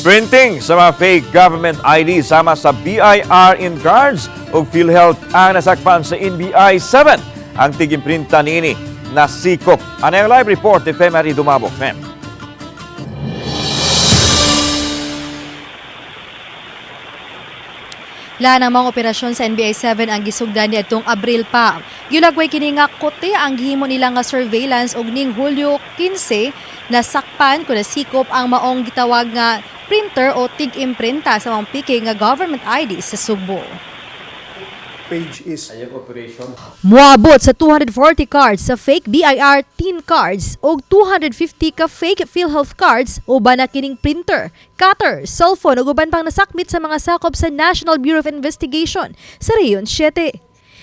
Printing sa mga fake government ID sama sa BIR in cards ug PhilHealth ang nasakpan sa NBI 7. Ang tigimprinta niini nasikop. Ano ang live report ni Femary Dumabok? Fem. Lahan ang mga operasyon sa NBI 7 ang gisugdan niadtong Abril pa. Gilagway kini nga kote ang gihimo nila nga surveillance og ning Hulyo 15 nasakpan kun nasikop ang maong gitawag nga printer o tig-imprinta sa mga piki nga government ID sa Sugbo. Page is Moabot sa 240 cards sa fake BIR TIN cards og 250 ka fake PhilHealth cards uban na kining printer, cutter, cellphone ug uban pang nasakmit sa mga sakop sa National Bureau of Investigation sa Region 7.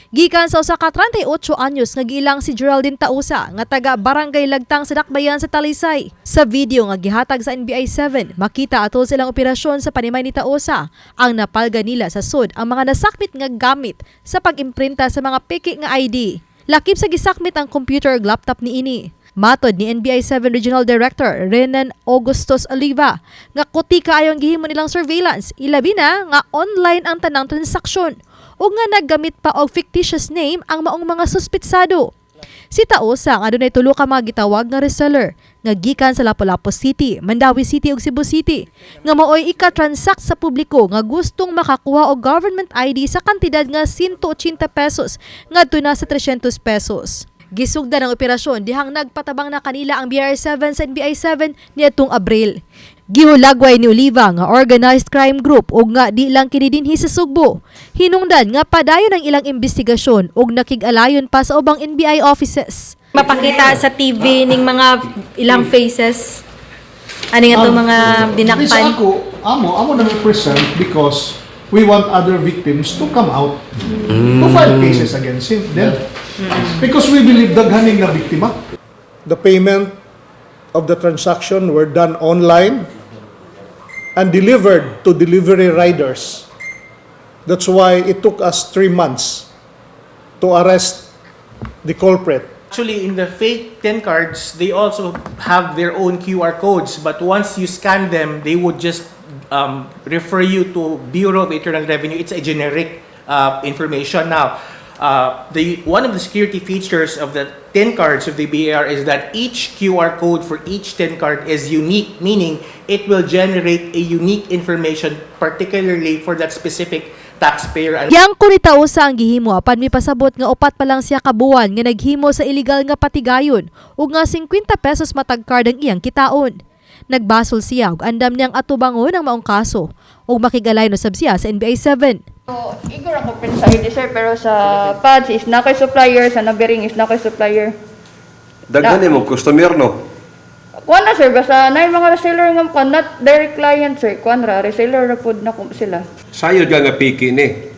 Gikan sa usa ka 38 anyos nga giilang si Geraldine Tausa nga taga Barangay Lagtang sa Dakbayan sa Talisay. Sa video nga gihatag sa NBI 7, makita atol silang operasyon sa panimay ni Tausa. Ang napalga nila sa sud ang mga nasakmit nga gamit sa pag-imprinta sa mga peke nga ID. Lakip sa gisakmit ang computer ug laptop niini. Matod ni NBI 7 Regional Director Renan Augustus Oliva nga kuti kaayo ang gihimo nilang surveillance, ilabi na nga online ang tanang transaksyon ug nga naggamit pa og fictitious name ang maong mga suspitsado. Si Taosa nga adunay tulo ka mga gitawag nga reseller nga gikan sa Lapu-Lapu City, Mandaue City ug Cebu City nga maoy ika-transact sa publiko nga gustong makakuha og government ID sa kantidad nga 180 pesos ngadto na sa 300 pesos. Gisugdan ang operasyon dihang nagpatabang na kanila ang BR7 sa NBI 7 niadtong Abril. Gihulagway ni Oliva nga organized crime group ug nga di lang kini dinhi sa Sugbo. Hinungdan nga padayon ang ilang investigasyon ug nakig-alayon pa sa ubang NBI offices. Mapakita sa TV ning mga ilang faces. Ani nga itong mga This dinakpan. ako, amo nang present because we want other victims to come out to file cases against him then. Because we believe daghaning na biktima. The payment of the transaction were done online and delivered to delivery riders. That's why it took us 3 months to arrest the culprit. Actually, in the fake 10 cards, they also have their own QR codes. But once you scan them, they would just refer you to Bureau of Internal Revenue. It's a generic information. Now, the one of the security features of the 10 cards of the BAR is that each QR code for each 10 card is unique, meaning it will generate a unique information, particularly for that specific taxpayer. And Yang ko ni Tausa ang gihimo apan mipasabot nga upat pa lang siya kabuan nga naghimo sa illegal nga patigayon ug nga 50 pesos matag card ang iyang kitaon. Nagbasol siya ug andam niyang atubangon ang maong kaso ug makigalay no sab siya sa NBI 7. So, igor ako print sa ID, sir, pero sa pads is na ko'y supplier, sa nabiring is na ko'y supplier. Daghan mo customer no. Kuan na, sir, basta na yung mga reseller nga kuan, not direct client, sir. Kuan ra, reseller ra pod na ko sila. Sayo ka nga piki ni.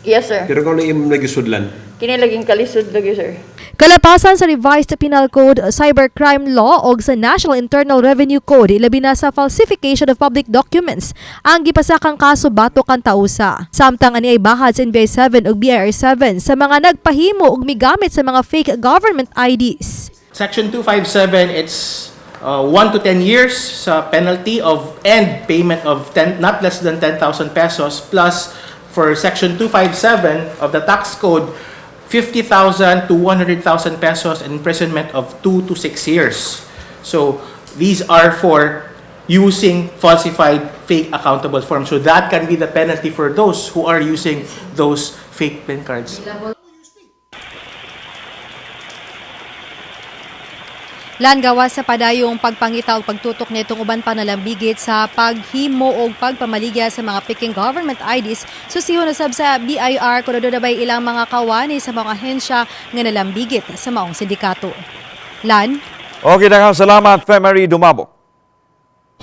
Yes, sir. Pero kung imong nagisudlan, Kini laging kalisod lagi, sir. Kalapasan sa Revised Penal Code, Cybercrime Law o sa National Internal Revenue Code, ilabi na sa falsification of public documents ang gipasakang kaso batok kan Tausa. Samtang ani ay bahad sa NBI 7 ug BIR 7 sa mga nagpahimo ug migamit sa mga fake government IDs. Section 257, it's 1 to 10 years sa penalty of and payment of 10, not less than 10,000 pesos, plus for Section 257 of the tax code, 50,000 to 100,000 pesos and imprisonment of 2 to 6 years. So these are for using falsified fake accountable forms. So that can be the penalty for those who are using those fake PIN cards. Lan gawas sa padayong pagpangita og pagtutok nitong uban pa nalambigit sa paghimo og pagpamaligya sa mga peking government IDs, susihon usab sa BIR kung aduna bay ilang mga kawani sa mga ahensya nga nalambigit sa maong sindikato. Lan. Okay, daghang salamat, Femary Dumabok.